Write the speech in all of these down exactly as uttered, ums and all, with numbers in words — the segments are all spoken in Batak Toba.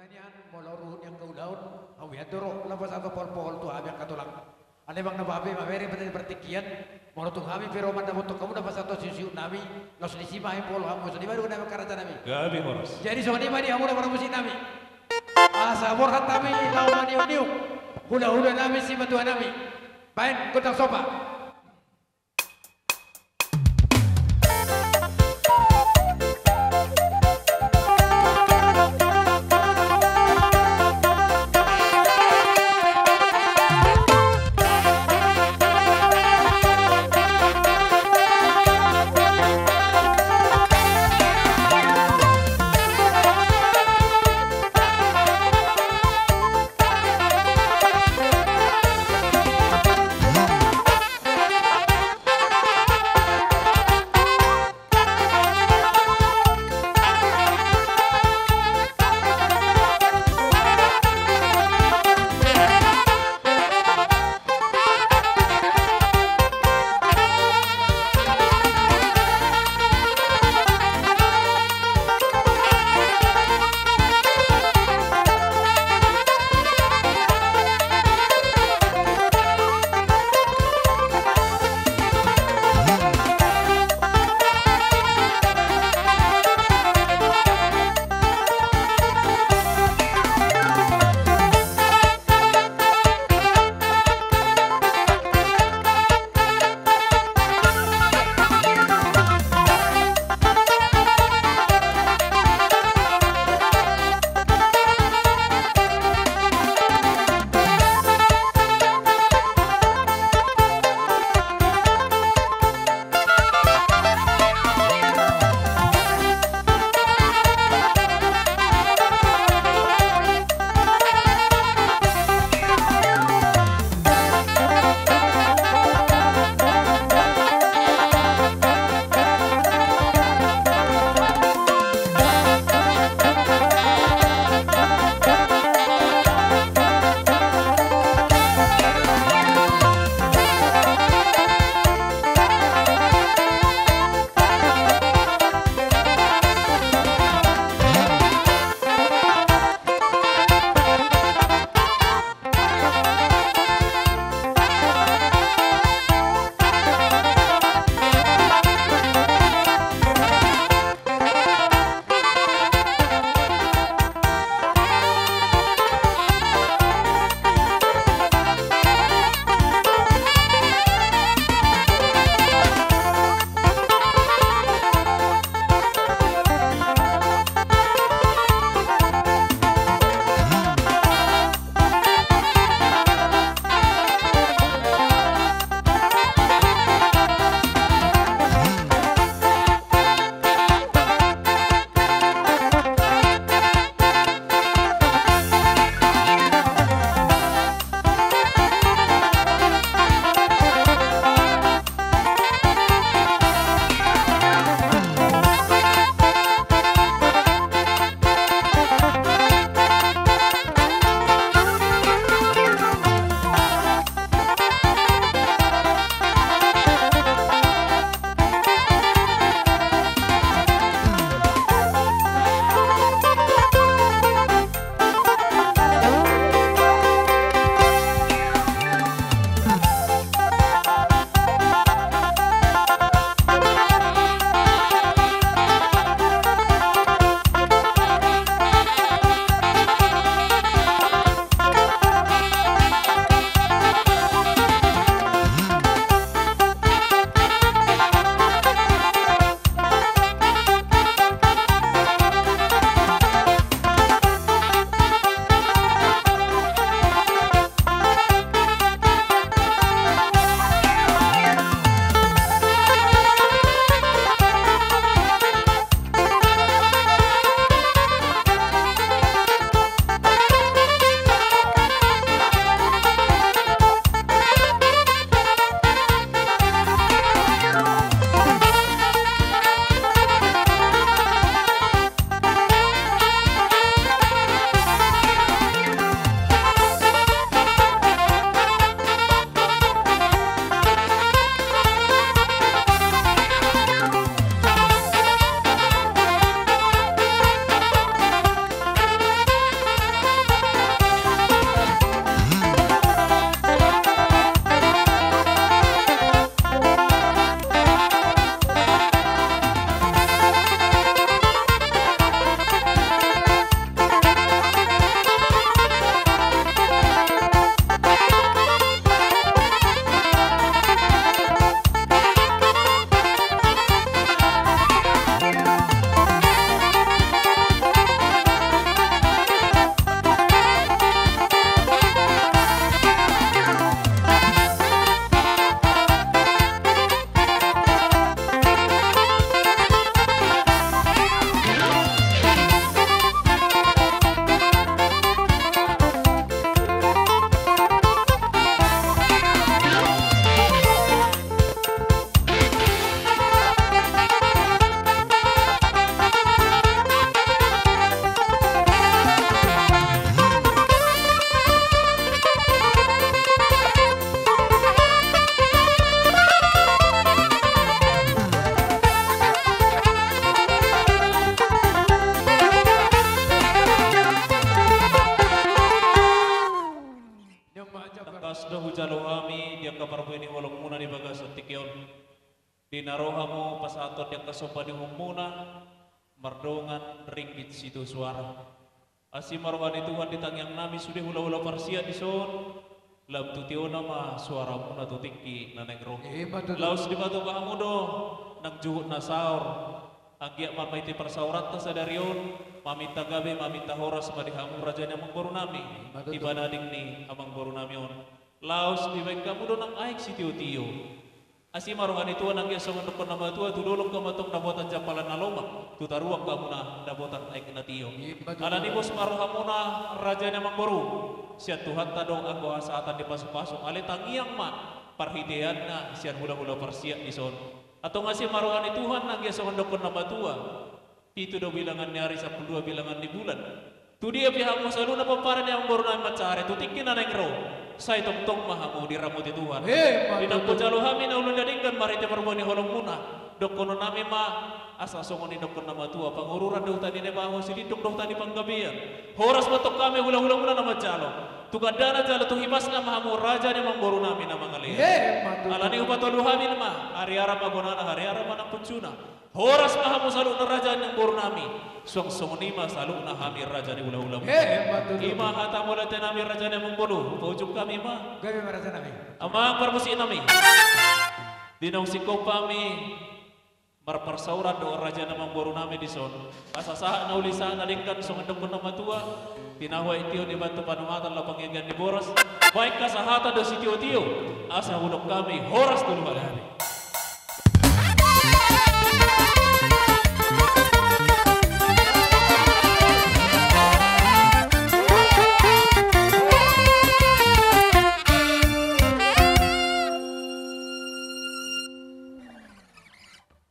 Nian, molo ruhut ni angka ulaon, hami andorang laho pasahathon pohol-pohol tu hami angka tulang. Alai manang na babe, mabere, petani partingkian, molo tung hami pe ro mandapothon hamu na pasahathon siusiu nami, laos disi ma hami pohol hamu, songon i ma dohonon nami angka raja nami. Gabe horas. Jadi songon i ma di hamu na parmusik nami. Asa borhat hami laho maniuk-niuk hulahula nami simatua nami. Baen gondang somba. Laos do hujalo hami di angka parbue ni holongmuna di bagasan tingki on, di na ro hamu pasahathon di angka somba ni uhumuna mardongan ringgit sitio suara. Asi ma roha ni Tuhan di tangiang nami sude hulahula parsiat dison, lam tu tiona ma suaramuna tu tingki na naeng ro. Ima tutu. Laos dipatupa hamu do nang juhut na saor. Anggiat ma marhite parsaoranta sadari on, maminta gabe, maminta horas ma di hamu raja ni amangboru nami. Ima tutu. Di panading ni amangboru nami on. Laos dibaen hamu do nang aek sitiotio. Asi ma roha ni Tuhan, anggiat songon dokkon na matua, tu dolok hamu antong dapotan jampalan na lomak, tu taruak hamu na dapotan aek na tio. Ima tutu. Alani pos ma rohamuna raja ni amangboru, sian Tuhanta do anggo hasahatan dipasupasu, alai tangiang ma parhiteanna sian hulahula parsiat dison. Antong asi ma roha ni Tuhan, anggiat songon dokkon na matua. Pitu do bilangan ni ari, sampulu dua bilangan ni bulan. Tu dia pe hamu saluhutna pomparan ni amangboru nami mansai tu tingki na naeng ro, sai tongtong ma hamu diramoti Tuhan. Ima tutu. Di na hujalo hami na uli na denggan marhite parbue ni holongmuna, dohononnami ma asa songon i dokkon na matua, Pangururan do huta ni Nebaho, Silindung do huta ni Panggabean. Horas ma antong hami hulahulamuna na manjalo. Tu gandana jala tu hipasna ma hamu raja ni amangboru nami na mangalean. Ima tutu. Alani hupatolu hami ma, hariara ma gonana, hariara ma nang punjuna. Horas ma hamu saluhutna raja ni amangboru nami. Suang songon i ma saluhutna hami raja ni hulahulamu. Ima tutu. Ima hata mauliate nami raja ni amangboru, hupaujung hami ma. Gabe ma raja nami. Amang parmusik nami. Di naung singkop hami marparsaoran do raja ni amangboru nami dison. Asa sahat na uli, sahat na denggan songon dokkon na matua. Tinahu aek tio dibantu panumatan laho pangiagian ni boras. Baen hasahatan do sitiotio. Asa hudok hami horas tolu hali.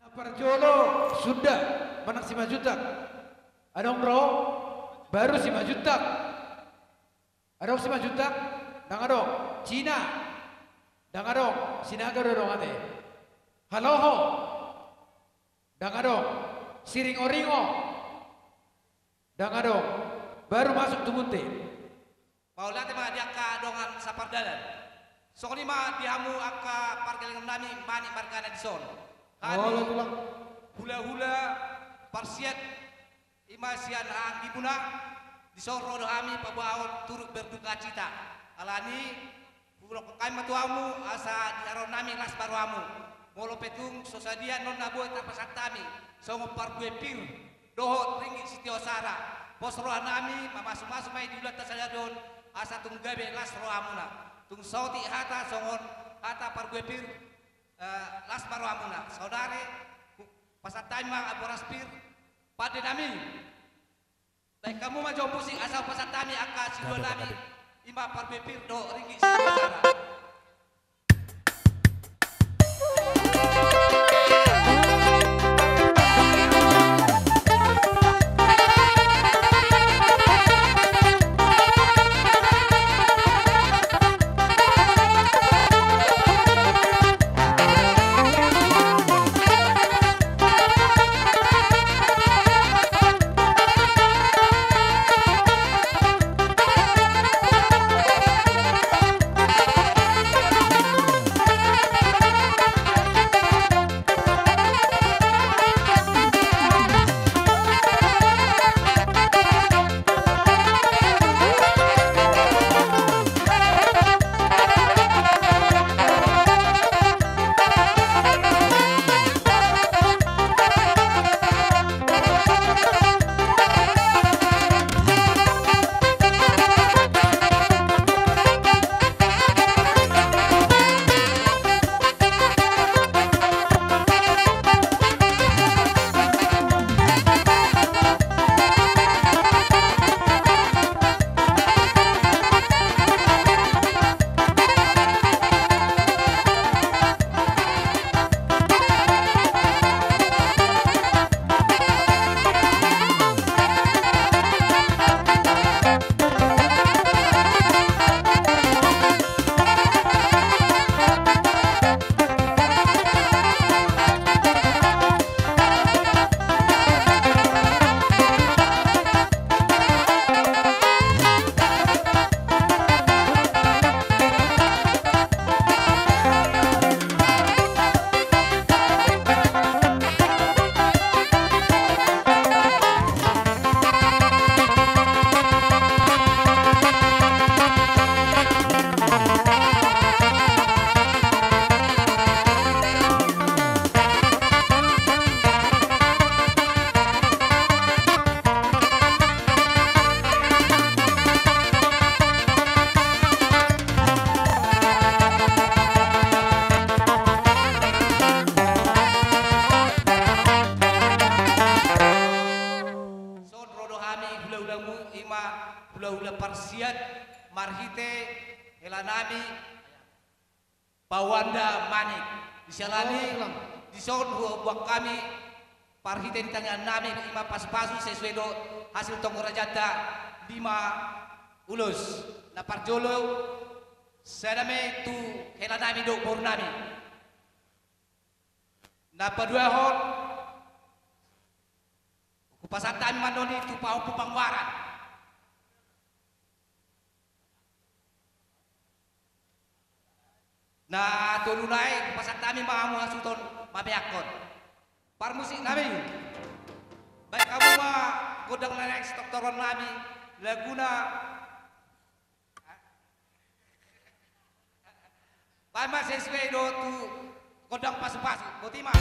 Na parjolo Sunda manang Simanjuntak. Adong ro, baru Simanjuntak. Adong Simanjuntak, ndang adong. Cina, ndang adong. Sinaga do adong ate. Haloho, ndang adong. Siringoringo, ndang adong. Baru masuk tu Munte. Mauliate ma di angka dongan sapardalan. Songon i ma di hamu angka pargellengon nami, Manik margana dison. Hami, olo, tulang, hulahula parsiat, i ma sian haha anggimuna, dison ro do hami paboahon turut berdukacita. Alani, hudokkon hami ma tu hamu, asa di haroro nami las ma rohamu. Molo pe tung so sadia annon na boi tarpasahat hami songon parbue pir dohot ringgit sitio suara, pos roha nami mamasumasu ma i di ulaonta sadari on, asa tung gabe las rohamuna. Tung saotik hata songon hata parbue pir, eh, las ma rohamuna. Saudara, pasahat hami ma boras pir, pande nami. Baen hamu ma jo musik asa hupasahat hami angka siluan nami. Gabe, gabe. I ma parbue pir dohot ringgit sitio suara. hulahula parsian marhite helanami Pawanda Manik. Di siala ni i, dison huboan hami parhite ni tangiangnami, i ma pasupasu sesuai dohot hasil tonggo rajanta lima ulos. Na parjolo, sada ma i tu helanami dohot borunami. Na paduahon, hupasahat hami mandoni tu pahompu pangoaran. Na toluna i, hupasahat hami ma hamu hasuhuton mameakkon. Parmusiknami, baen hamu ma gondang na naeng sitoktoronnami, laguna. Baen ma sesuai do tu gondang pasupasu, boti ma.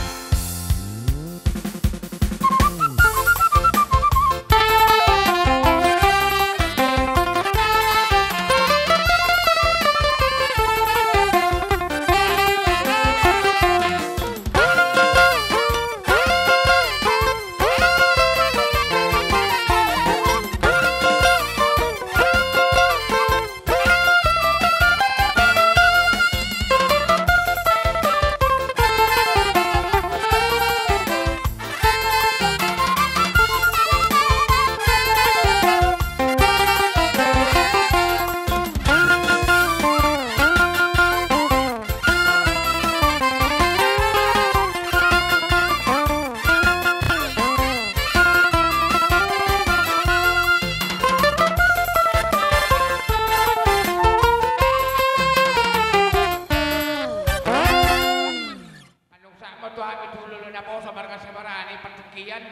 Annon sahat ma tu hami tu hulahula naposo marga Siabarani partingkian.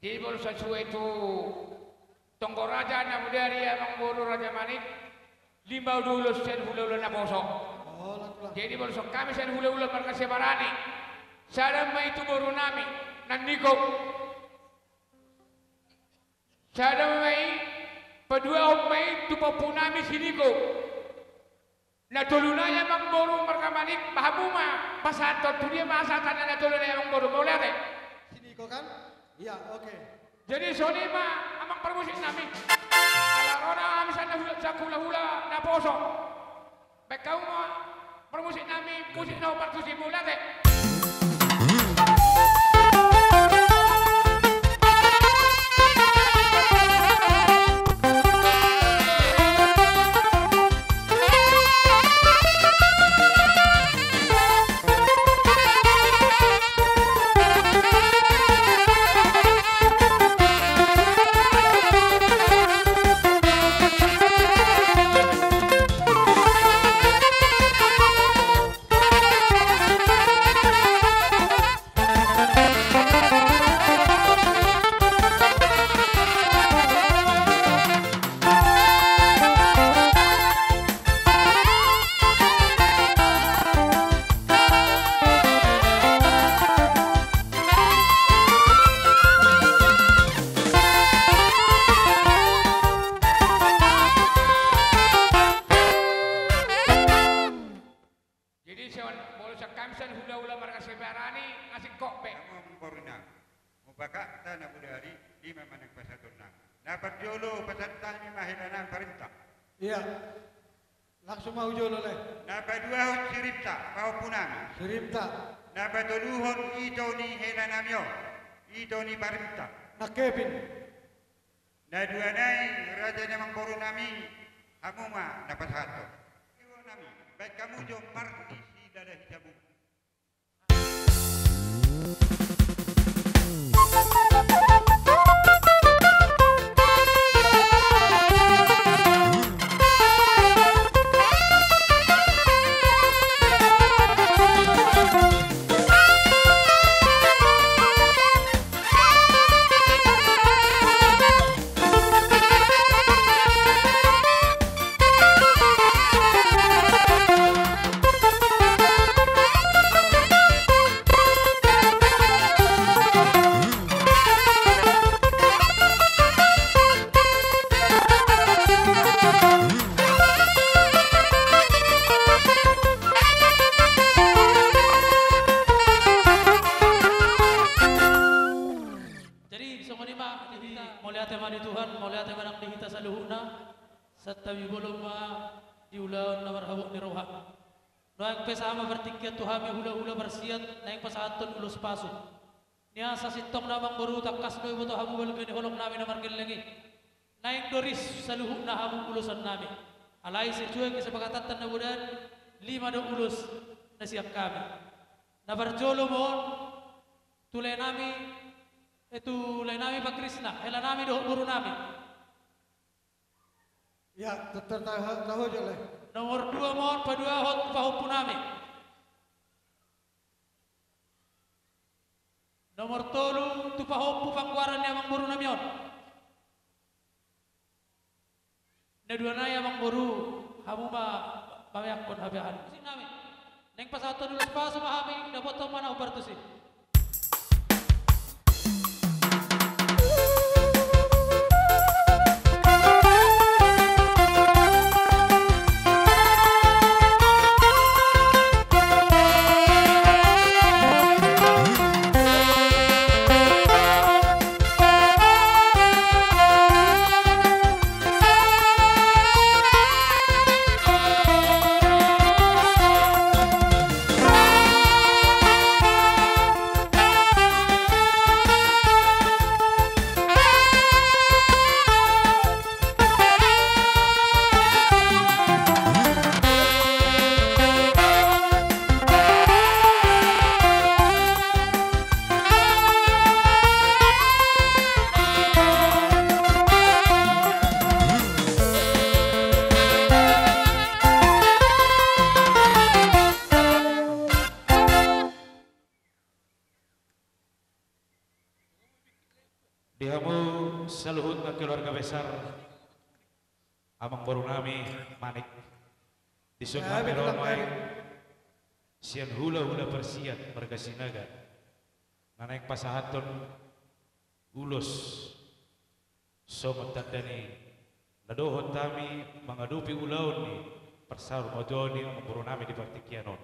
Jadi molo sasuai tu tonggo raja na bodari, amangboru Raja Manik, lima do ulos sian hulahula naposo. Jadi molo songon hami sian hulahula marga Siabarani, sada ma i tu borunami Nandiko. Sada ma i, paduahon ma i tu pahompunami si Niko. Na toluna i, amangboru marga Manik, ba hamu ma pasahathon tu dia ma hasahatan na toluna i, amangboru, mauliate. Si Niko kan? Iya, oke. Jadi songon i ma, amang parmusiknami. Ala ro do hami sian na hula, sian hulahula naposo. Baen hamu ma parmusiknami, musik na hombar tusi, mauliate. Jadi sian, molo sian hami sian hulahula marga Siabarani, asing kok be. Amang borunami, mubakakta na bodari, lima ma naeng pasahatonnami. Na parjolo pasahat hami ma helanami Parinta. Iya. Langsung ma hujolo le. Na paduahon si Rinta, pahompunami. Si Rinta. Na patoluhon ito ni helanami on, ito ni Parinta. Na Kevin. Na dua nai, raja ni amangborunami, hamu ma na pasahathon. Iwanami, baen hamu jo marsi si dada hita bu. saluhutna, santabi bolon ma di ulaon na marhabot ni roha. Naeng pe sahat ma partingkian tu hami hulahula parsiat, naeng pasahathon ulos pasu. Nian sasintongna amangboru, tangkas do diboto hamu balga ni holong nami na margelleng i. Naeng do ris saluhutna hamu ulosan nami. Alai sesuai kesepakatan na bodari, lima do ulos na sian hami. Na parjolo ma on, tu lae nami, eh, tu lae nami Pak Krisna, hela nami dohot boru nami. Ya, tetap tahu, tahu aja lah. Nomor dua ma on, paduahon tu pahompu nami. Nomor tolu tu pahompu panggoaran ni amangboru nami on. Na dua nai amangboru, hamu ma pameakkon hape aha. Musik nami. Naeng pasahathon ulos pasu ma hami, dapothon ma na hombar tusi. Di hamu saluhutna keluarga besar amangboru nami Manik, dison hami ro nuaeng sian hulahula parsiat marga Sinaga, na naeng pasahathon ulos songon tanda ni na dohot hami mangadopi ulaon ni parsaurmatuaon ni amangboru nami di partingkian on.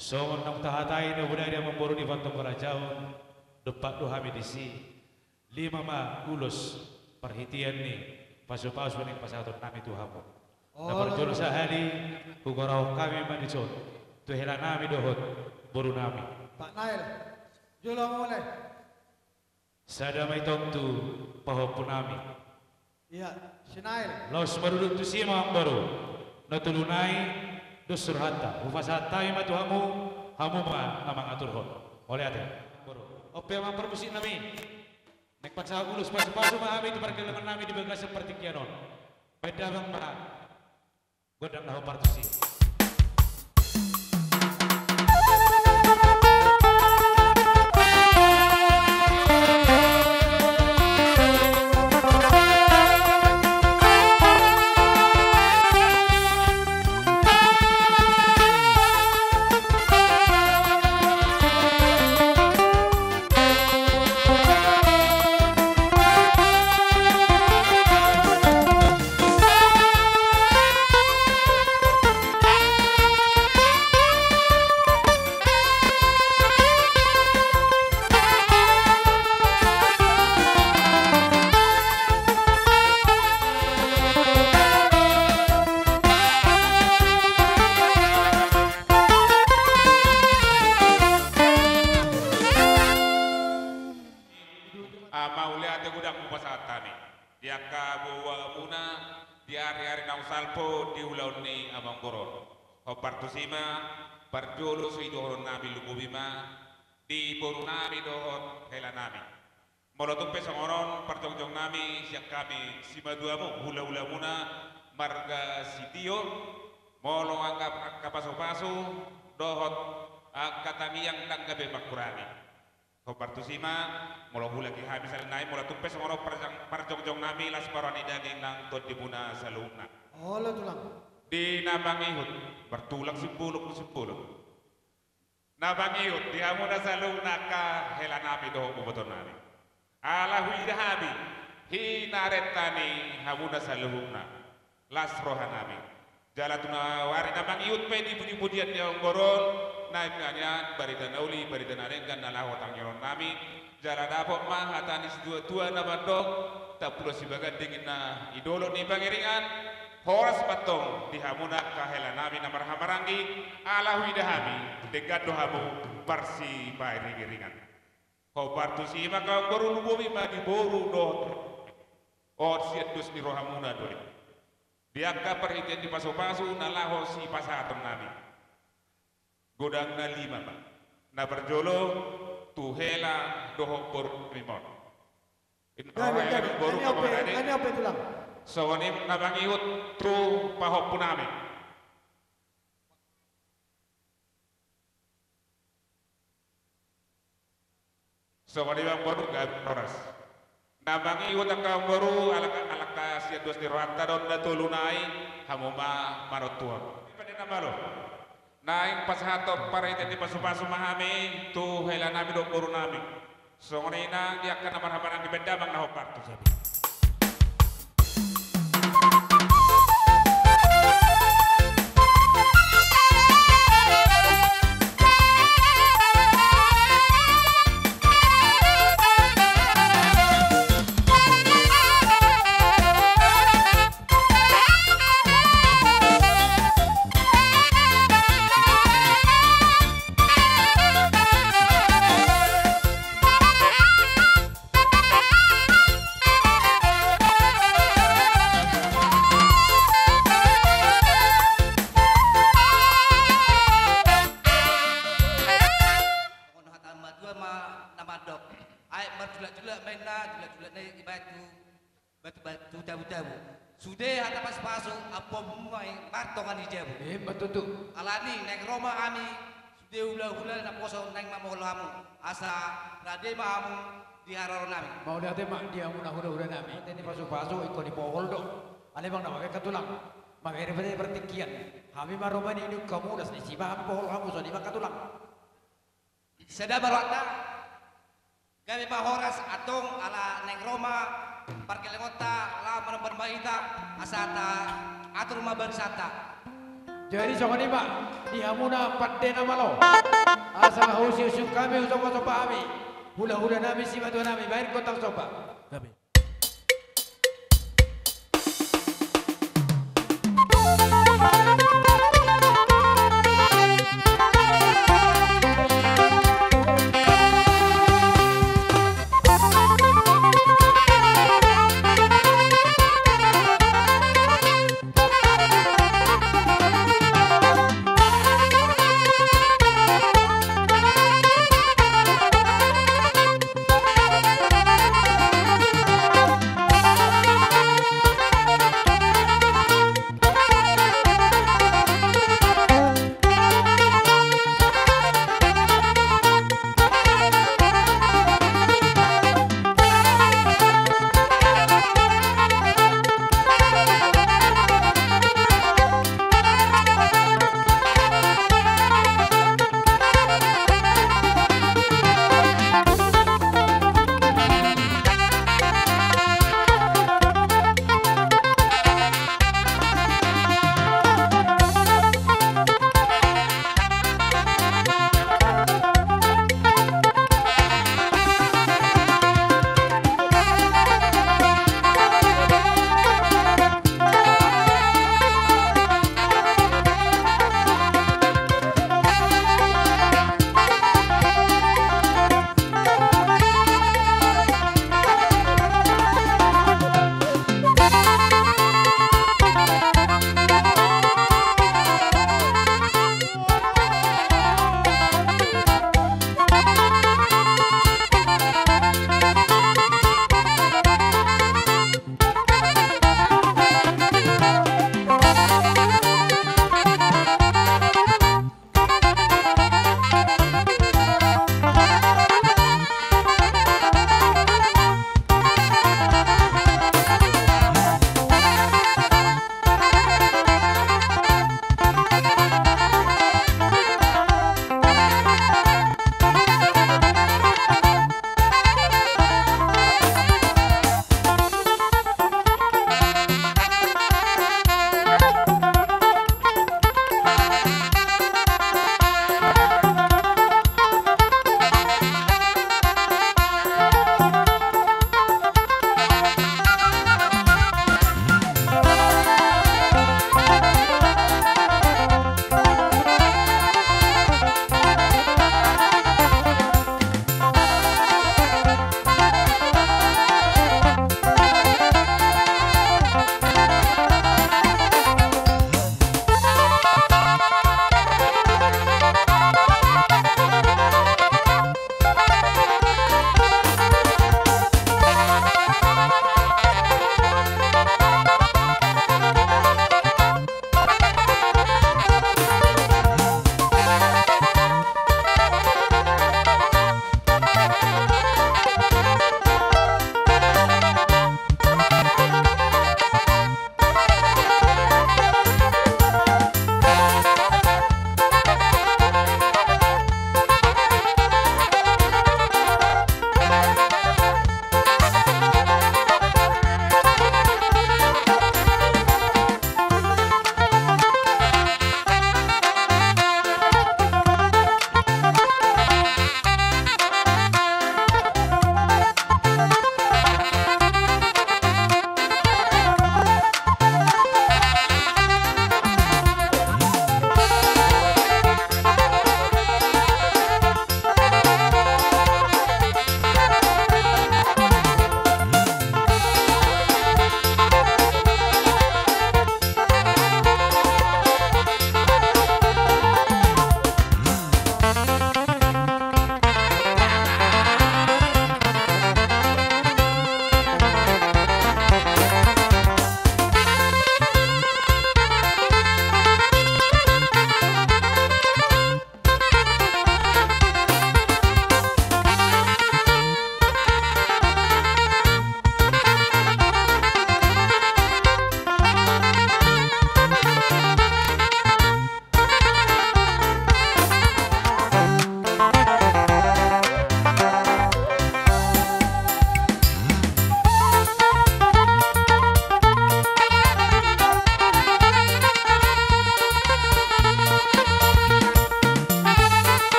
Songon naung tahatai na bodari amangboru di pantong harajaon, dompak do hami disi. Lima ma ulos parhitean ni pasupasu naeng pasahaton nami tu hamu. Na parjolo sahali, hugorahon hami ma dison tu hela nami dohot boru nami. Pak Nail, jolo hamu mulai. Sada ma i tong tu pahompu nami. Iya, si Nail. Laos marudut tusi ma amangboru. Na tolu nai dos rohanta. Hupasahat hami ma tu hamu, hamu ma na mangaturhon. Mauliate. Amangboru. On pe amang parmusik nami. Naeng pasahat ulos pasupasu ma hami tu pargellengon nami di bagasan partingkian on. Baen damang ma gondang na hombar tusi. Mauliate godang hupasahat hami di angka boaboamuna di ariari naung salpu di ulaon ni amangboru on. Hombar tusi ma, parjolo so i dohonon nami, lumobi ma di boru nami dohot hela nami. Molo tung pe songon on parjongjong nami sian hami simatuamu hulahulamuna marga Sitio, molo angka, angka pasupasu dohot angka tangiang ndang gabe mangkurangi. Hombar tusi ma, molo huulaki hami sahali nai, molo tung pe songon on parjong-, parjongjong nami, las parroha ni daging nang tondimuna saluhutna. Olo tulang. Di na mangihut, martulang simbolon, simbolon. Na mangihut di hamuna saluhutna angka hela nami dohot boboto nami. Ala huida hami hinareta ni hamuna saluhutna, las roha nami. Jala tu na wari na mangihut pe di pudipudian ni amangboru on, na nian barita na uli, barita na denggan na laho tangiangkon nami, Jala dapot ma hata ni situatua na mandok, tampulos sibaganding inna di dolok ni Pangiringan, horas ma antong di hamuna angka hela nami na marhahamaranggi, ala huida hami, denggan do hamu marsipangiringiringan. Hombar tusi ma angka boru, lumobi ma di boru dohot on sian dos ni rohamuna do i. Di angka parhitean ni pasupasu na laho sipasahaton nami. Godang na lima ma. Na parjolo tu hela dohot boru nami on. Gabe, gabe. Boru nami on pe, nami on pe tulang. Songon i na mangihut tu pahompu nami. Songon i ma amang boru, gabe horas. Na mangihut angka amang boru, alangka, alangka sian dos ni rohanta do on na tolu nai, hamu ma marotuhon. Pande na malo. Naeng pasahathon parhitean ni pasupasu ma hami tu hela nami dohot boru nami. Songon i nang di angka na marhahamaranggi, baen damang na hombar tusi. Songon hata ni natuatua ma na mandok. Aek marjulakjulak ma inna, julakjulak na i dibaen tu batu, batu, tabutabu. Sude hata pasupasu, ampuonmu ma i martonga ni jabu. Ima tutu. Alani naeng ro ma hami, sude hulahula naposo naeng mamohol hamu. Asa rade ma hamu di haroro nami. Mauliate ma di hamuna hulahula nami. Hata ni pasupasu ingkon dipohol do. Alai amang na mangke angka tulang, mangke ribet partingkian. Hami ma ro ma niuk hamu, las ni siba hami pohol hamu, songon i ma angka tulang. Sada ma rohanta. Gabe ma horas antong ala naeng ro ma pargellengonta laho manomba ma hita, asa taatur ma bangsanta. Jadi songon i ma di hamuna pande na malo. Asa husiusiu hami, husomba-somba hami hulahula nami, simatua nami, baen gondang somba. Gabe.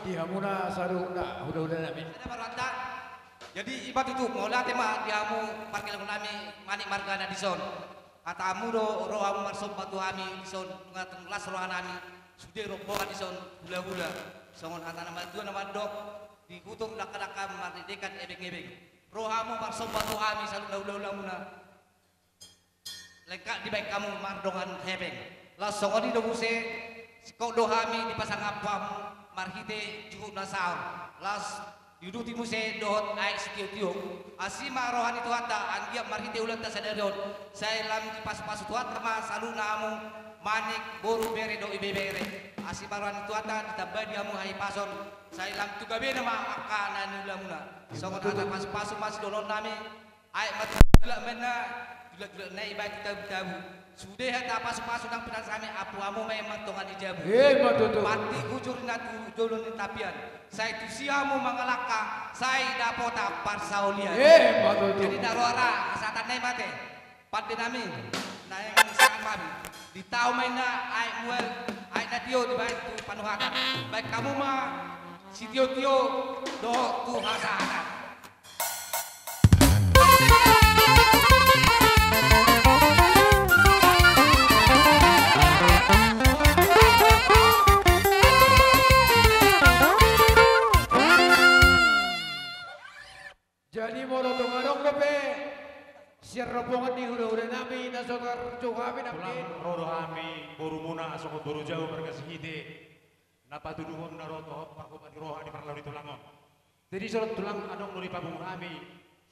di hamuna saluhutna hula-hula nami. Sada ma rohanta. Jadi ima tutu, mauliate ma di hamu pargellengon nami, Manik margana dison. Hatamu do, ro hamu marsomba tu hami dison, nunga tung las roha nami, sude rombongan dison, hula-hula. Songon hata na matua na mandok, di hutur dangka-dangka mardedekan ebeng-ebeng. Ro hamu marsomba tu hami saluhutna hula-hula muna. Lengkap dibaen hamu mardongan hepeng. Laos songon i do muse, singkop do hami dipasangap hamu marhite juhut na saor. Laos diuduti muse dohot aek sitio-tio. Asi ma roha ni Tuhanta, anggiat marhite ulaonta sadari on, sai lam dipasu-pasu Tuhanta ma saluhutna hamu, Manik, boru, bere dohot ibebere. Asi ma roha ni Tuhanta, ditambai di hamu hahipason, sai lam tu gabena ma angka na niula muna. Songon hata pasu-pasu ma sidohonon nami, aek ma tu tulak-tulak ma inna, tulak-tulak na i baen tu tabu-tabu. Sude hata pasu-pasu nang pinarsanami, apu hamu ma i martonga ni jabu. Ima tutu. Pantik hujur na tu jolo ni tapian. Sai tusi hamu mangalangka, sai dapotan parsaulian. Ima tutu. Jadi na roa ra, hasahatan na i ma ate. Pande nami, naeng sangap hami. Ditau ma inna aek mual, aek na tio dibaen tu panuhatan. Baen hamu ma sitio-tio dohot tu hasahatan. Jadi molo tung adong dope sian rombongan ni hula-hula nami na so tarjou hami nangkin. Tulang, ro do hami borumuna songon boru jabu marga Sihite, na patuduhon na ro tu parhobas ni roha di parlao ni tulang on. Jadi songon tulang adong do dipapungu hami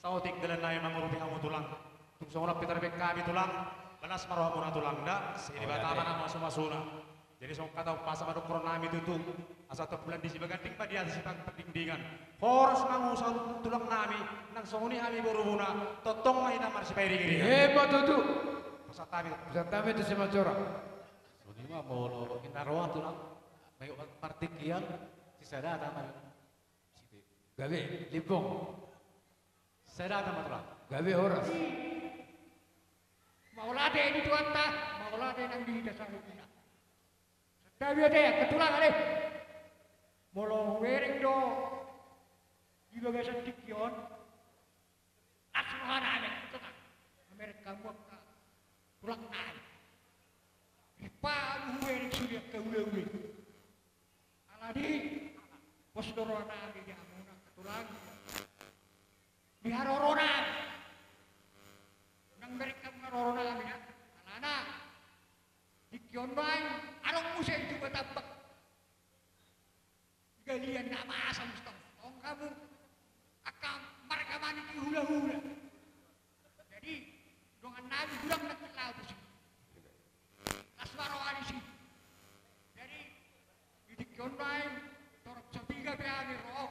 saotik dalan nami mangurupi hamu tulang. Tung songon on pe tarbaen hami tulang, las ma rohamuna tulang da, sai Debata ma na mamasu-masuna. Jadi songon hata umpasa ma dohonon nami tutu, asa tompulan di Sibaganding ma di atas Sipang Pardingdingan. Horas ma hamu saluhut tulang nami, nang songon i hami borumuna, tongtong ma hita marsipairing-iringan. Ima tutu. Pasahat hami. Pasahat hami tu Simanjorang. Songon i ma molo inna roha tulang, baen partingkian, sisada hata ma. Gabe, Limbong. Sada hata ma tulang. Gabe, horas. Mauliate di Tuhanta, mauliate nang di hita saluhutna. Santabi ate, angka tulang ale. Molo hubereng do di bagasan tingki on, las roha nami, tulang. Mamereng hamu angka tulang nami. Ripa hamu hubereng sude angka ula-ula i. Alani, pos do roha nami di hamuna angka tulang. Di haroro nami. Nang mereng hamu haroro nami na. Alana. Tingki on do ahu, adong muse di Tuba Tambak. Galian na masa mustang. Tong hamu. Angka marga Manik i hula-hula. Jadi, dongan nami hurang na terlalu sih. Las ma roha ni si. Jadi, di tingki on do ahu, torop so piga pe hami ro.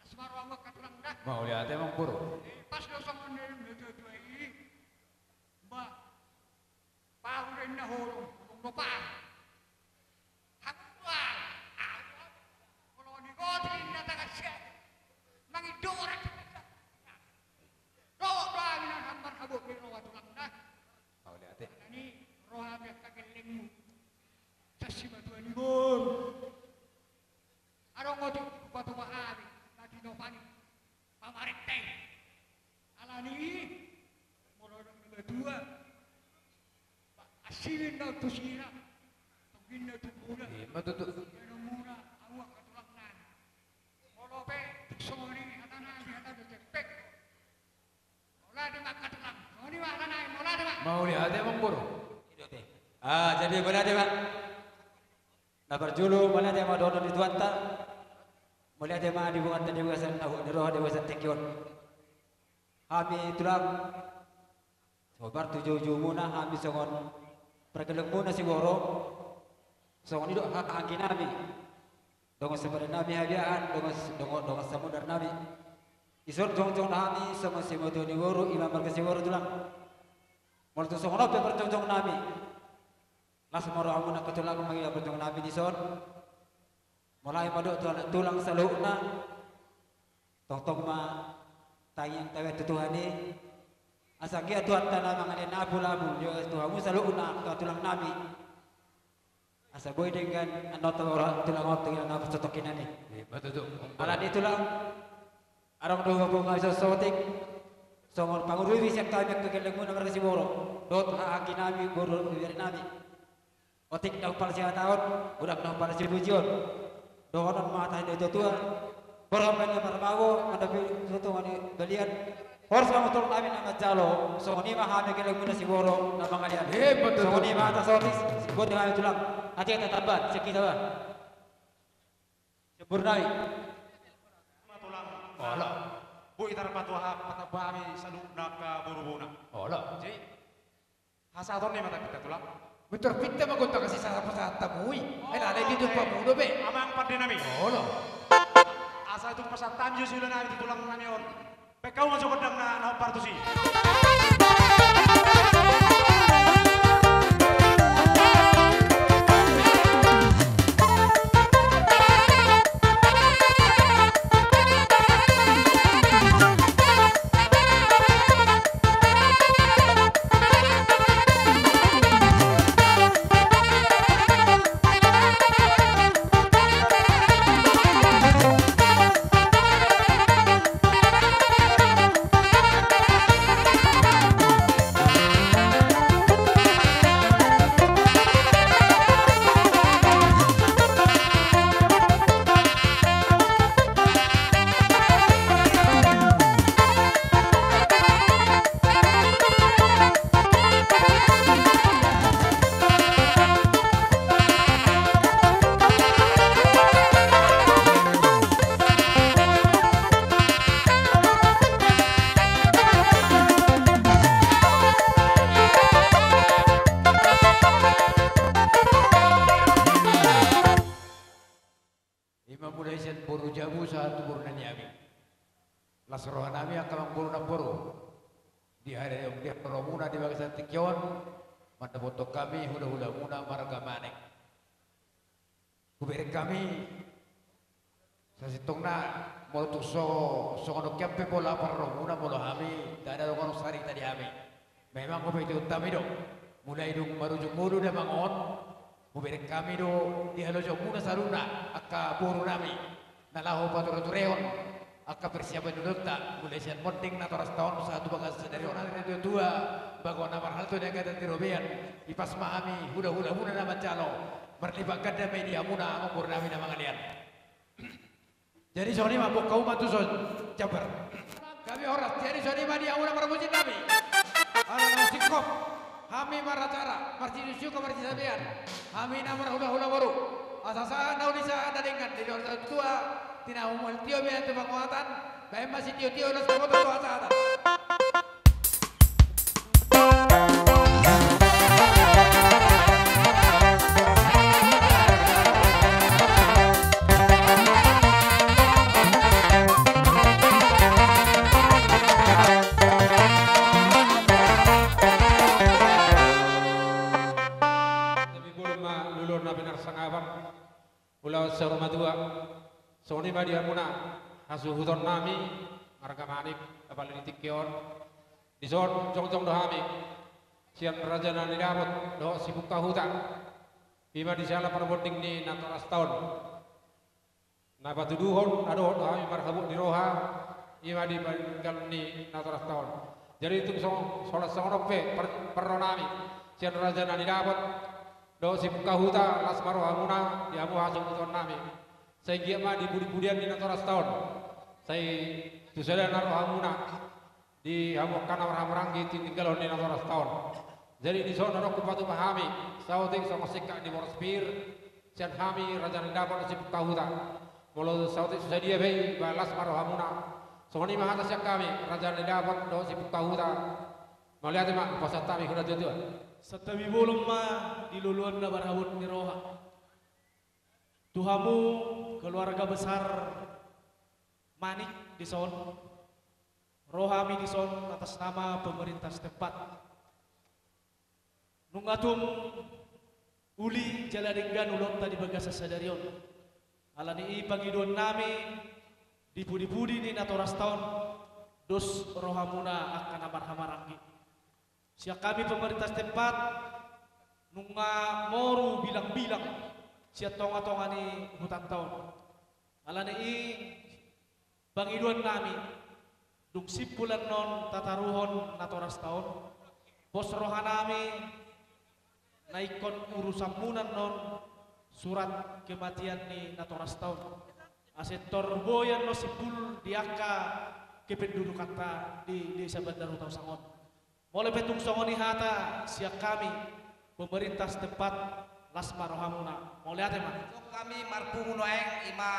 Las ma roha angka tulang da. Mauliate ma boru. Eh, pas do songon ni na tua-tua i. Ba. Pahu do inna holong, holong do pahu. Hamu do ahu, ahu, ahu. Molo ni goti inna tangan sia. Mangido orang. Ro do ahu inna hambar habot ni roha tulang da. Mauliate. Alani roha pe angka gellengmu. Sasi matua ni boru. Adong otik, tupa-tupa hami, na tinopa ni pamarenta i. Alani i, molo adong na matua, ba, asi ninna on tu sira, tongkin na tu muna. Ima tutu. Ia na muna, ahu angka tulang nami. Molo pe, tung songon i, hata nami, hata do cempek. Mauliate ma angka tulang. Songon i ma hata nami, mauliate ma. Mauliate ma boru. Ah, jadi mauliate ma. Na parjolo, mauliate ma dohonon di Tuhanta. Mauliate ma di Tuhanta di bagasan na hot ni roha di bagasan tingki on. Hami tulang, hombar tu joujoumuna, hami songon pargellengmuna siborok. Songon i do haha anggi nami. Dongan sipadan nami Habiahan, dongan, dongan, dongan samudar nami. Dison jongjong hami songon simatua ni boru, ima marga Siborok tulang. Molo tung songon on pe parjongjong nami. Las ma rohamuna angka tulang, mangido parjolo nami dison. Mauliate ma dohot tu halak tulang saluhutna. Tongtong ma tangiang tabaen tu Tuhan i. Asa anggiat Tuhanta na mangalean abu-abu jo tu hamu saluhutna angka tulang nami. Asa boi denggan annon taboto tulang on tu inganan na parsotongkinan i. Ima tutu. Alani i tulang, adong do hupaboa hami saotik songon pangurupi sian hami angka gellengmuna marga Siboro dohot haha anggi nami, boru ibebere nami. Otik na hupalas hata on, godang na hupalas pujion. Dohonon ma hata ni natuatua: Boru ma na marmago, mandapi tutu ma na balian. Horas ma torop hami na manjalo, songon i ma hami gellengmuna Siboro na mangalean. Ima tutu. Songon i ma hata saotik, boti hami tulang. Ate tatambat, sian hita ba. Sian boru nami. Ima tulang. Olo. Boi tarpatupa, patamba hami saluhutna angka borumuna. Olo. Jadi, hasahaton ni ma tampinta tulang. Betul pinta ma gondang kasi sahat pasahat tamu i. Oh, ai lalai di tumpa mudo be. Amang pande nami. Olo. Asa tung pasahat hami jo siula nami tu tulang nami on. Baen hamu ma jo gondang na, na hombar tusi. Ima mulai sian boru jabu sahat tu boru naniami. Las roha nami angka amangboru namboru. Di hadaon ni haroramuna di bagasan tingki on, mandapothon hami hulahulamuna marga Manik. Hubereng hami sasintongna, molo tung so, songon on pe pola parrohamuna molo hami, ndada dohonon sari tadi hami. Memang hupaihutihut hami do. Mulai dung marujung ngolu damang on, hubereng hami do di halojaonmuna saluhutna angka boru nami na laho patureturehon angka persiapan ni ulaonta, mulai sian monding natorasta on sahat tu bagasan sadari on. Alani i natuatua, bagoa na marhalto di angka tati robean, ipas ma hami hulahulamuna na manjalo, marlipat ganda ma i di hamuna amangboru nami na mangalean. Jadi songon i ma, boan hamu ma tu son, jambar. Hami horas, jadi songon i ma di hamuna parmusiknami. Ala naung singkop hami maracara, marsiusiuka marsisabean, hami na marhulahula boru. Asa sahat na uli sahat na denggan, di luar sahat tua, tinamu multio be tu panguatan, baen ma sitiotio las na boto tu hasahatan. Tapi bolon ma luluan na pinarsangapan. Ulaon saur matua, songon i ma di hamuna hasuhuton nami, marga Manik, apala di tingki on. Dison jongjong do hami sian raja na nidapot dohot sipungka huta. I ma di siala parbonding ni natorasta on. Na patuduhon na dohot do hami marhabot ni roha, i ma di paninggalon ni natorasta on. Jadi tung so, so las songon on pe par-, parro nami sian raja na nidapot dohot sipungka huta, las ma rohamuna di hamu hasuhuton nami. Sai giat ma di pudipudian ni natorasta on. Sai tu sada na rohamuna di hamu angka na marhahamaranggi tininggalon ni natorasta on. Jadi dison adong hupatupa hami saotik songon singkat ni boras pir sian hami raja na nidapot dohot sipungka huta. Molo saotik so sadia be i, ba las ma rohamuna. Songon i ma hata sian hami raja na nidapot dohot sipungka huta. Mauliate ma, hupasahat hami tu natuatua. Santabi bolon ma di luluan na marhabot ni roha. Tu hamu keluarga besar Manik dison, ro hami dison atas nama pemerintah setempat. Nunga tung uli jala denggan ulaonta di bagasan sadari on. Alani i pangidoan nami di pudipudi ni natorasta on, dos rohamuna angka na marhahamaranggi. Sian hami pemerintah setempat, nunga moru bilangbilang sian tongatonga ni hutanta on. Alani i, pangidoan nami, dung simpul annon tataruhon natorasta on, pos roha nami, na ingkon urusanmuna annon surat kematian ni natorasta on, ase tor boi annon simpul di angka kependudukanta di Desa Bandar Huta Usang on. Molo pe tung songon i hata sian hami, pemerintah setempat, las ma rohamuna. Mauliate ma. Hami marpungu nuaeng, i ma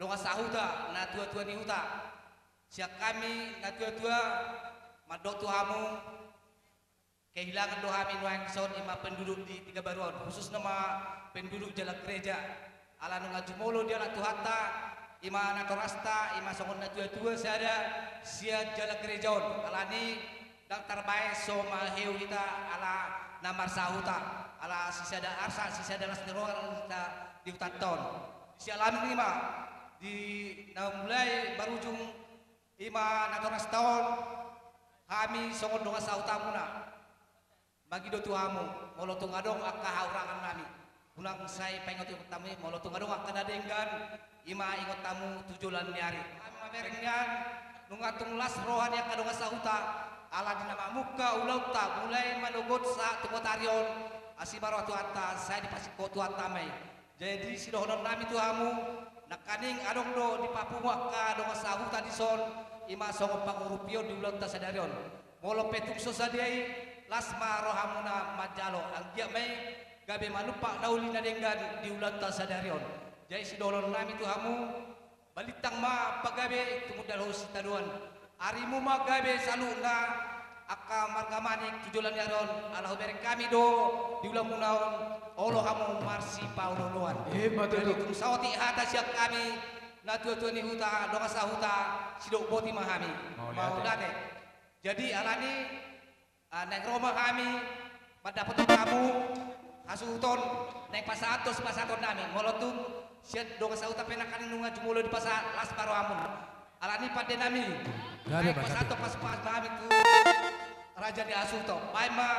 dongan sahuta, natuatua ni huta. Sian hami natuatua mandok tu hamu, kehilangan do hami nuaeng dison, i ma penduduk di Tiga Baru on, khususna ma penduduk Jalan Gereja. Ala nunga jumolo dialap Tuhanta, i ma natorasta, i ma songon natuatua sada sian Jalan Gereja on. Alani ndang tarbaen so maheu hita ala na marsahuta, ala sisada arsak, sisada las ni roha hita di hutanta on. Sialami i ma, di na mulai marujung i ma natorasta on, hami songon dongan sahutamuna mangido tu hamu, molo tung adong angka hahurangan nami, unang sai paingotingot hamu i, molo tung adong angka na denggan, i ma ingot hamu tu joloan ni ari. Hami mamereng nian, nunga tung las roha ni angka dongan sahuta, ala di na mamungka ulaonta mulai manogot sahat tu botari on, asi ma roha Tuhanta, sai dipasingkop Tuhanta ma i. Jadi sidohonon nami tu hamu, nangkaning adong do dipapungu angka dongan sahuta dison, i ma songon pangurupion di ulaonta sadari on. Molo pe tung so sadia i, las ma rohamuna manjalo, anggiat ma i gabe manumpak na uli na denggan di ulaonta sadari on. Jadi sidohonon nami tu hamu, balintang ma pagabe, tumundalhon sitadoan. Arimu ma gabe saluhutna angka marga manik tu joloan ni ari on, ala hubereng hami do di ulaonmuna on, olo hamu marsipaolooloan. Ima tutu. Jadi tung saotik hata sian hami, natuatua ni huta, dongan sahuta, sidok boti ma hami. Mauliate. Mauliate. Jadi alani, ah, naeng ro ma hami mandapothon hamu hasuhuton, naeng pasahat do sipasahaton nami. Molo tung sian dongan sahuta pe nangkaning nunga jumolo dipasahat, las ma rohamuna. Alani pande nami, gabe, naeng pasahat do pasupasu nami tu raja ni hasuhuton. Baen ma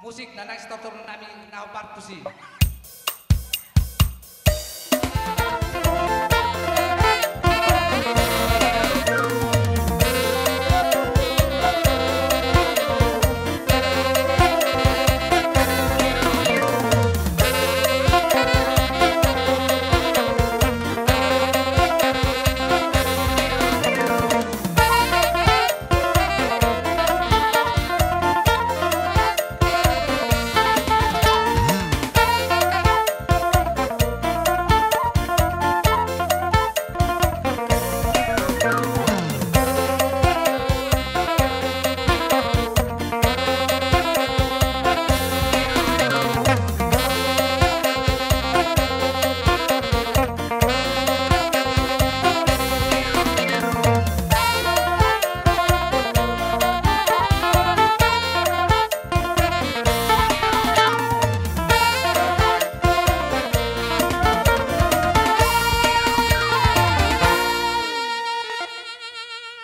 musik na naeng sitortor nami na hombar tusi.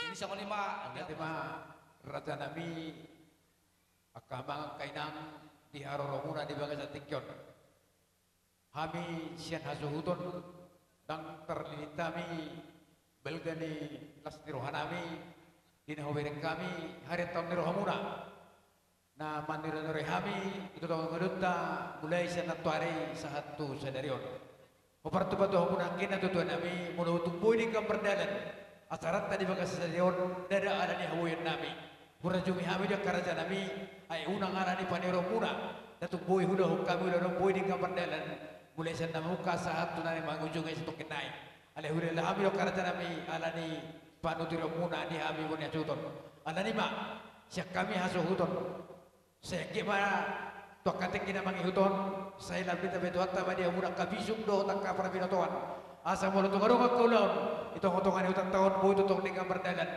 Jadi songon i ma, raja nami, angka amang, angka inang, di haroromuna di bagasan tingki on. Hami sian hasuhuton, ndang tarlilin hami balga ni las ni roha nami, di na hubereng hami hariantaon ni rohamuna. Na maniroirohi hami di tongatonga ni ulaonta, mulai sian nantoari sahat tu sadari on. Hupartupatua hamu nangkin, natuatua nami, molo tung boi denggan mardalan asaranta di bagasan sadari on, ndada ala ni haboaon nami. Hurajumi hami do angka raja nami, ai unang ala ni paniroonmuna, na tung boi huulahon hami ulaon on, boi denggan mardalan, mulai sian na mamungka sahat tu na mangujungi satongkin nai. Alai huulahon hami do angka raja nami, ala ni panuturion muna di hami boru ni hasuhuton. Alani ma, sian hami hasuhuton, sai anggiat ma tu angka tingki na mangihut on, sai lam ditambai Tuhanta ma di hamuna angka bisuk dohot angka parbinotoan, asa molo tung adong angka ulaon di tongatonga ni hutanta on, boi tongtong denggan mardalan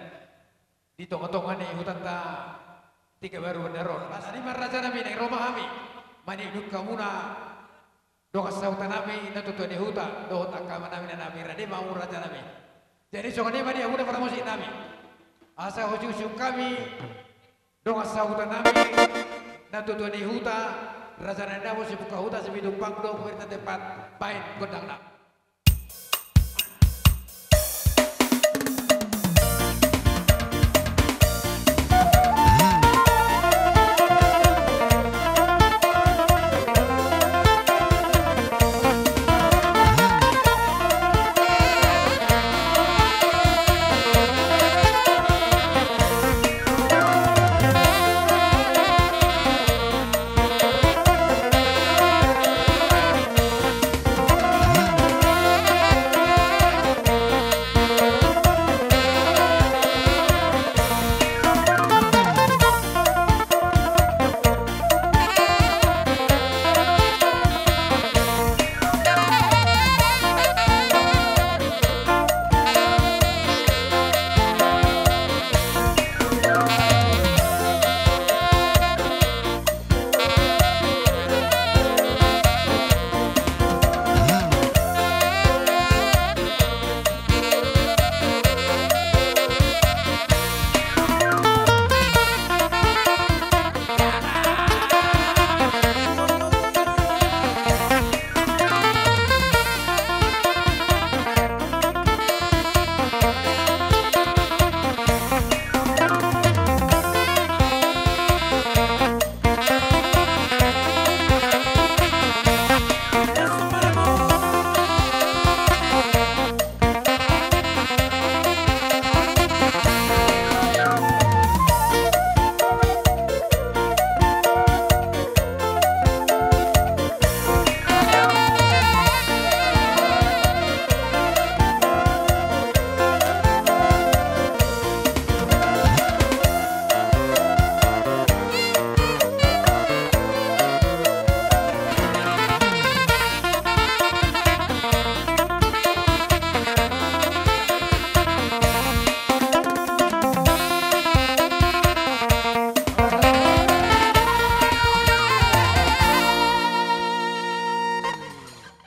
di tongatonga ni hutanta Tigabaru Bandar on. Alani ma raja nami, naeng ro ma hami mangido tu hamuna dongan sahuta nami, natuatua ni huta, dohot angka amang nami, inang nami, rade ma hamu raja nami. Jadi songon i ma di hamuna parmusik nami, asa husiusiu hami dongan sahuta nami, natuatua ni huta, Raja Nai Namo Sibuka Huta Sibidumpang do, pemirsa, tempat main gondang na.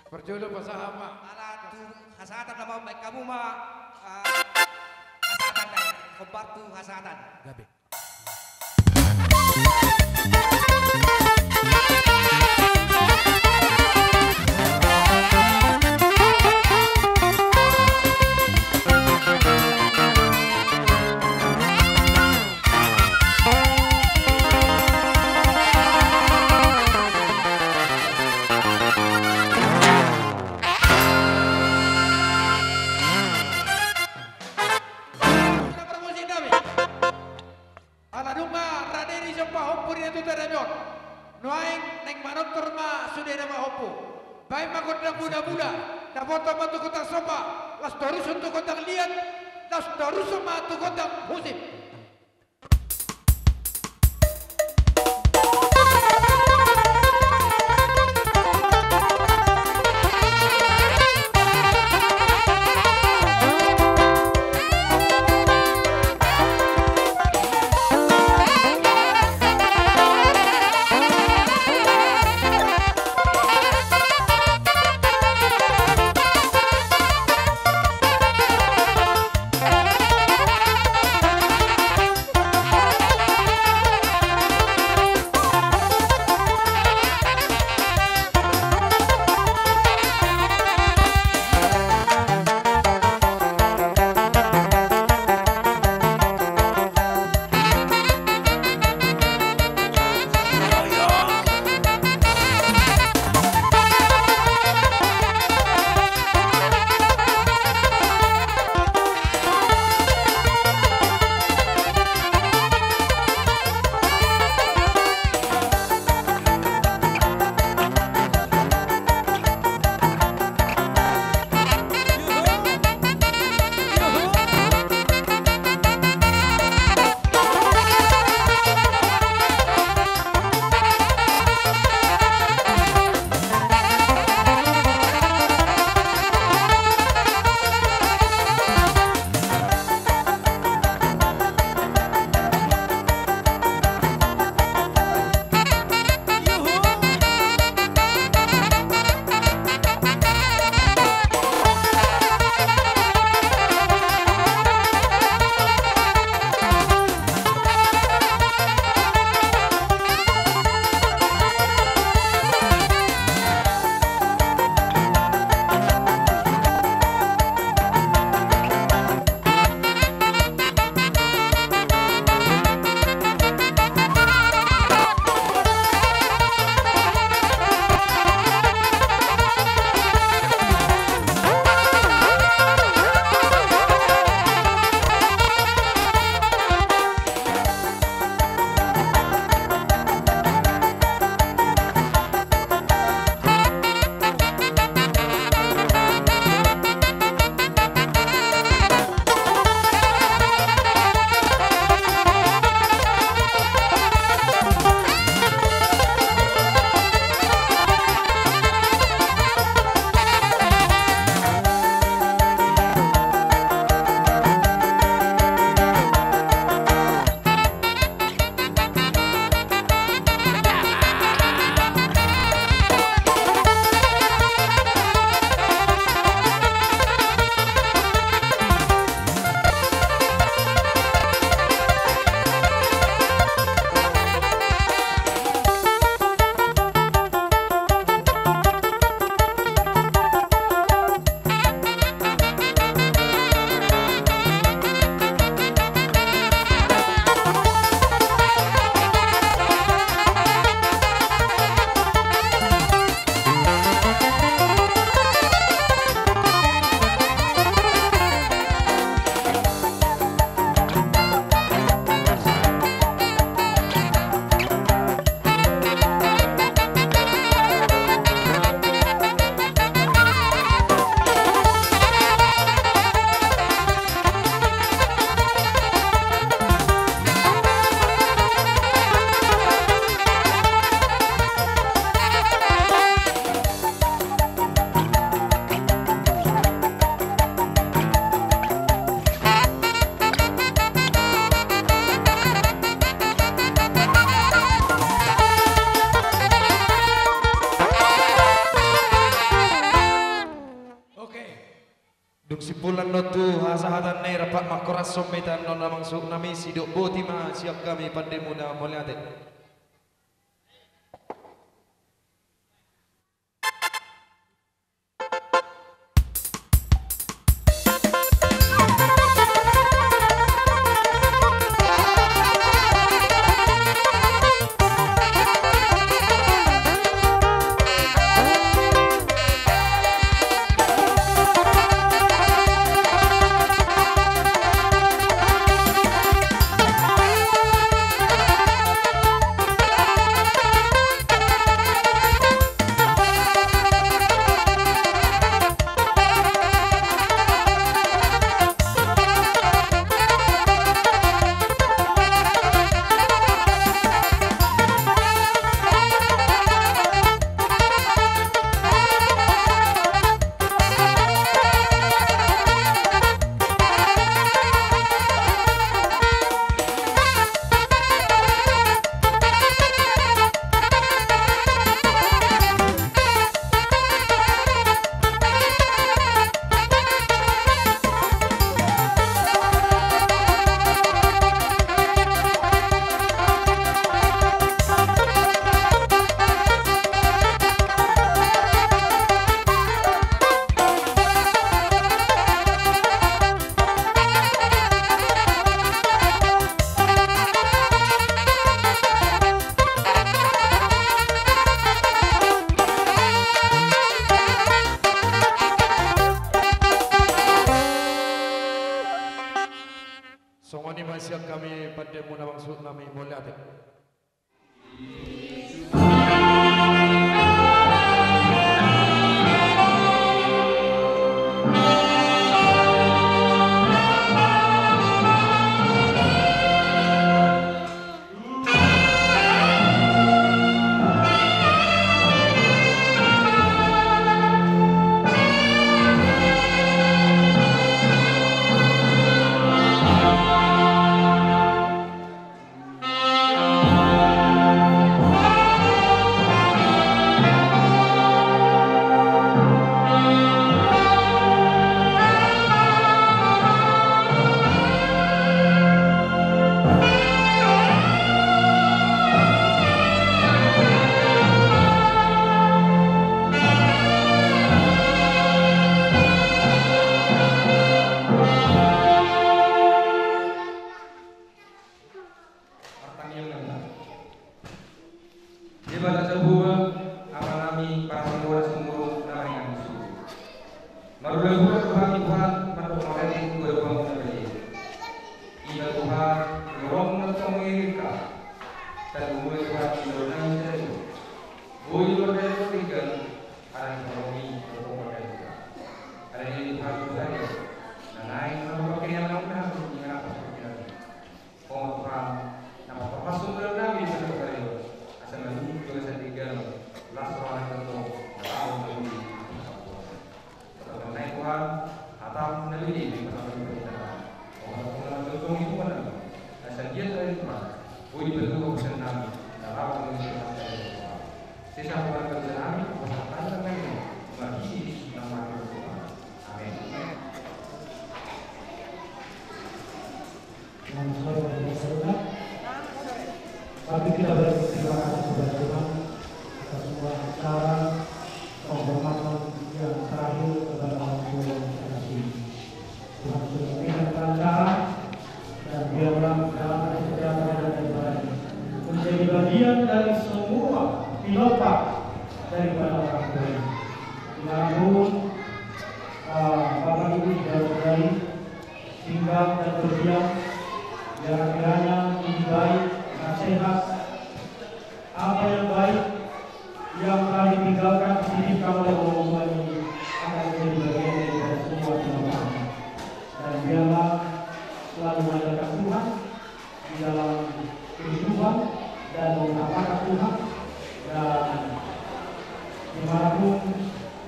Parjolo pasahat ma. Ala tu hasahatan na mambaen hamu ma, ah, hasahatan na, hombar tu hasahatan. Gabe. Ala dung ma rade ni somba hompu di natuatua nami on, nuaeng naeng manortor ma sude na mamompu. Baen ma gondang mudamula, dapotan ma tu gondang somba, laos torushon tu gondang liat, laos torushon ma tu gondang musik. Horas ma hita annon amang suhut nami, sidok boti ma sian hami pandemuna, mauliate. Songon i ma sian hami pandemuna amang suhut nami, mauliate. Martangiang ma hita. Debata Jahowa, Amanami, Parasi Roha Sumurung, na maringanan di surgo. Marula hita tu Ho Tuhan, mandok marende tu adopanMu na badia. Ida Tuhan, di rohaM na tongtong i ringkot. Tarlumobi Tuhan, di rohanami sadari on. Boi mardalan tinggal, ala ni haromi, tongtong mardalan tinggal. Ala ni Tuhan, Tuhan, na naeng mangubah kehilangan, na mangubah kehilangan. Ho ma Tuhan, na papasu dalan nami di sadari on, asa malum tu bagasan tinggal, las roha nami tongtong, na laho mangulahon. Tongtong nai Tuhan, hataM na bini di pasampaion hita. Ho ma Tuhan, na jongjong di tengah nami, asa dia tadi Tuhan, boi dipatupa bagasan nami, na laho mangulahon. Sesa Tuhan bagasan nami, pasahat nami, marhite Tuhan. Amin. Selamat sore, Bapak Ibu Saudara. Tapi kita berterima kasih kepada Tuhan atas sebuah acara penghormatan yang terakhir kepada orang tua yang terkasih. Tuhan sudah memberikan kelancaran dan biarlah dalam kesejahteraan dan ibadah menjadi bagian dari semua pilopa daripada orang tua ini. Dimanapun, eh, Bapak Ibu sudah mulai tinggal dan berdiam, biar kiranya lebih baik, nasihat, apa yang baik yang telah ditinggalkan, dititipkan oleh orang tua ini akan menjadi bagian daripada semua kehidupan. Dan biarlah selalu mengandalkan Tuhan di dalam kehidupan dan mengutamakan Tuhan, dan dimanapun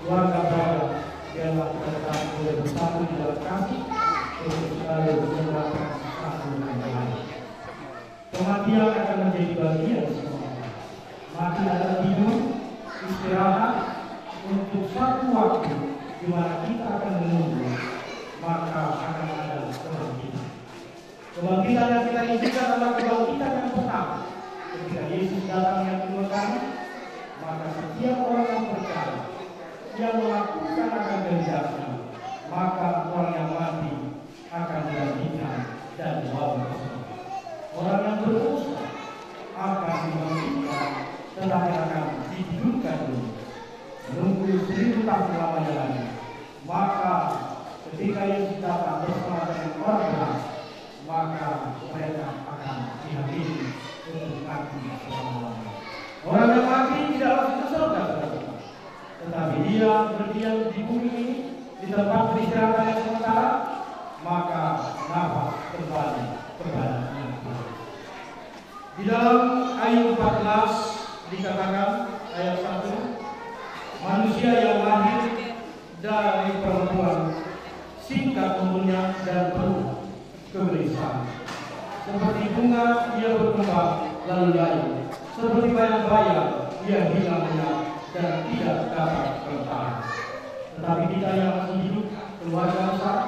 keluarga berada, biarlah kita tetap boleh bersatu di dalam kasih untuk selalu mendoakan satu dengan yang lain. Kematian akan menjadi bagian semua. Mati adalah tidur, istirahat, untuk satu waktu di mana kita akan menunggu, maka akan ada Tuhan kita. Kebangkitan yang kita rindukan adalah kebangkitan yang pertama. Ketika Yesus datang yang kedua kali, maka setiap orang yang percaya, yang melakukan akan kehendaknya, maka orang yang mati akan dibangkitkan dan dibawa ke surga. Orang yang berdosa akan dibangkitkan, tetapi akan ditiduhkan dulu. Menunggu seribu tahun lamanya lagi. Maka ketika Yesus datang bersama dengan orang benar, maka mereka akan dihakimi untuk mati selama-lamanya. Orang yang mati tidak langsung ke surga, saudara. Tetapi dia berdiam di bumi ini, di tempat peristirahatan yang sementara, maka nafas kembali kepada Yang Kuasa. Di dalam Ayub empat belas dikatakan, ayat satu, manusia yang lahir dari perempuan singkat umurnya dan penuh kegelisahan. Seperti bunga ia berkembang lalu layu, seperti bayang-bayang ia hilang lenyap dan tidak dapat bertahan. Tetapi kita yang masih hidup, keluarga besar,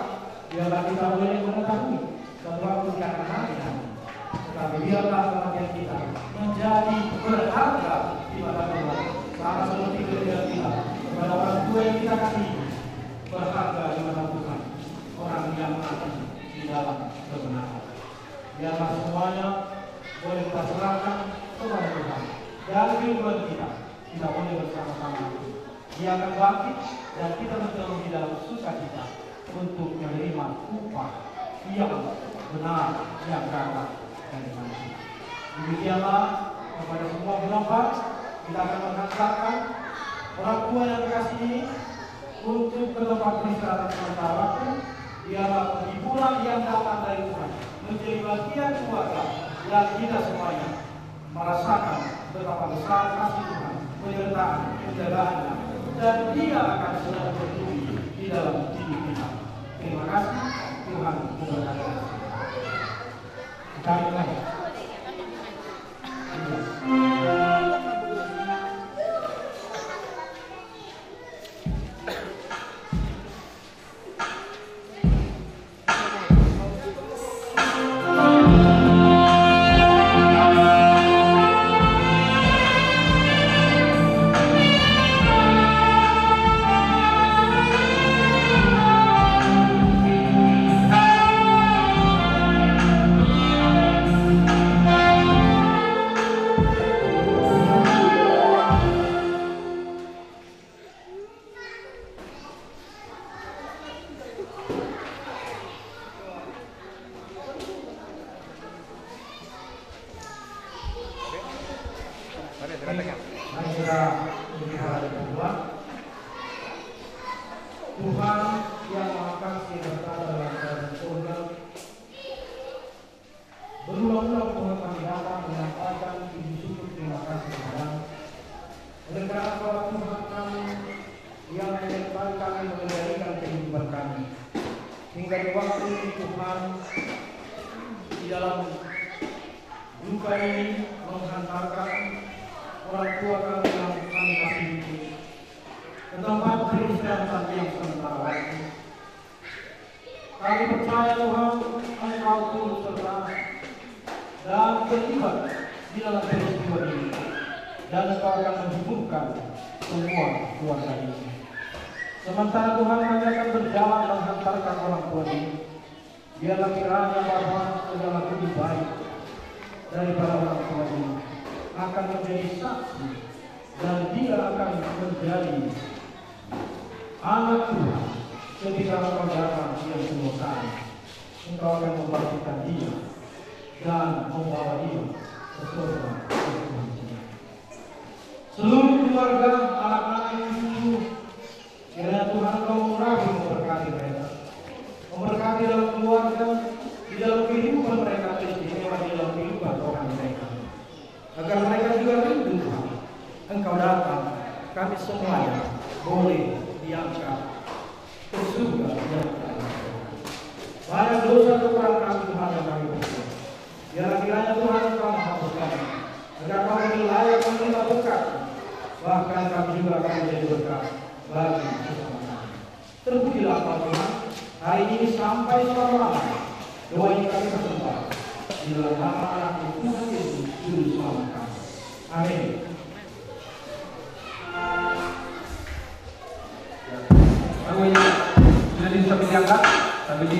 biarlah kita boleh mengetahui satu waktu kita akan mati nanti. Tetapi biarlah kematian kita menjadi berharga di mata Tuhan. Sama seperti ketika kita kepada orang tua yang kita kasihi berharga di mata Tuhan. Orang yang mati di dalam kebenaran. Biarlah semuanya boleh kita serahkan kepada Tuhan. Dalam kehidupan kita, kita boleh bersama-sama. Dia akan bangkit dan kita menjadi dalam sukacita untuk menerima upah yang benar yang datang dari Tuhan. Demikianlah kepada semua penumpang, kita akan menghantarkan orang tua yang dikasihi untuk ke tempat peristirahatan sementara waktu. Biarlah penghiburan yang datang dari Tuhan menjadi bagian keluarga dan kita semuanya merasakan betapa besar kasih Tuhan, penyertaan, penjagaannya, dan Dia akan selalu berdiri di dalam hidup kita. Terima kasih, Tuhan memberkati. Kita mulai. Mari kita melihat Tuhan. Tuhan yang Maha Kasih berkata dalam kerajaan surga, berulang-ulang Tuhan kami datang menyampaikan puji syukur terima kasih kepada-Mu. Oleh karena Engkau Tuhan kami yang menyertai kami mengendalikan kehidupan kami. Hingga di waktu ini Tuhan, di dalam duka ini menghantarkan orang tua kami yang kami kasihi ke tempat peristirahatan yang sementara waktu. Kami percaya Tuhan, Engkau turut serta dan terlibat di dalam peristiwa ini, dan Engkau akan menghiburkan semua keluarga ini. Sementara Tuhan kami akan berjalan menghantarkan orang tua ini, biarlah kiranya Bapa segala budi baik daripada orang tua ini akan menjadi saksi, dan dia akan menjadi anak Tuhan. Ketika Engkau datang yang kedua kali, Engkau akan membangkitkan dia dan membawa dia ke surga, ke Tuhan. Seluruh keluarga, anak-anak yang cucu, kiranya Tuhan Engkau mengurapi, memberkati mereka. Memberkati dalam keluarga, di dalam kehidupan mereka, teristimewa di dalam kehidupan rohani mereka. Agar mereka juga rindu, Tuhan, Engkau datang, kami semuanya boleh diangkat ke surga yang kekal. Banyak dosa kekurangan kami, Tuhan, yang kami perbuat. Biarlah kiranya Tuhan Engkau menghapus kami, agar kami layak menerima berkat, bahkan kami juga akan menjadi berkat bagi sesama kami. Terpujilah Engkau Tuhan, hari ini sampai selama-lamanya. Doakan kami bersama di dalam nama Anakmu Tuhan Yesus Juru Selamat kami. Amin. Lagu ini sudah bisa diangkat, tapi di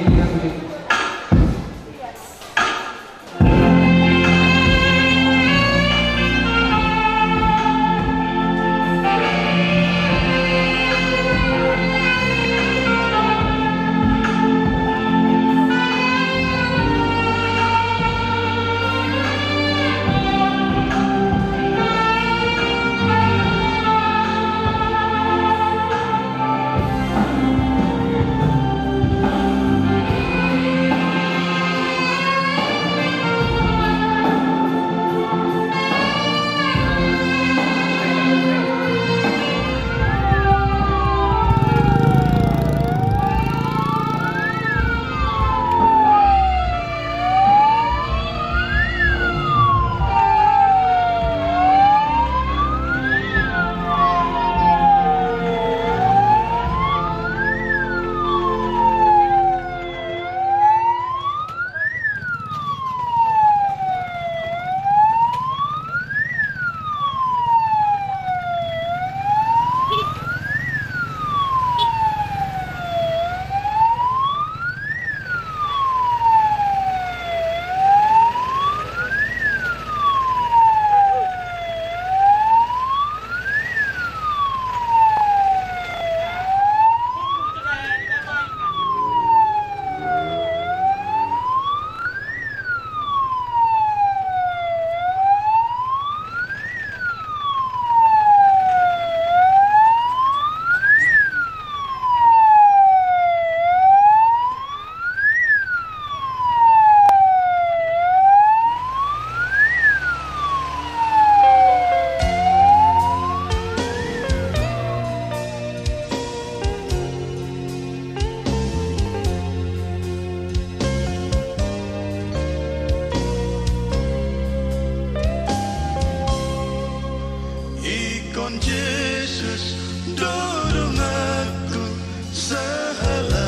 Ingkon Jesus do donganku, sahalakku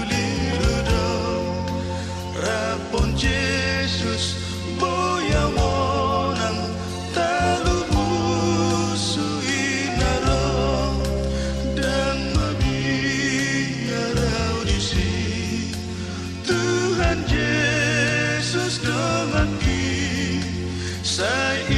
lilu do. Rap on Jesus, boi au monang, talu musu inna ro. Ndang mabiar au disi, Tuhan Jesus donganki, sai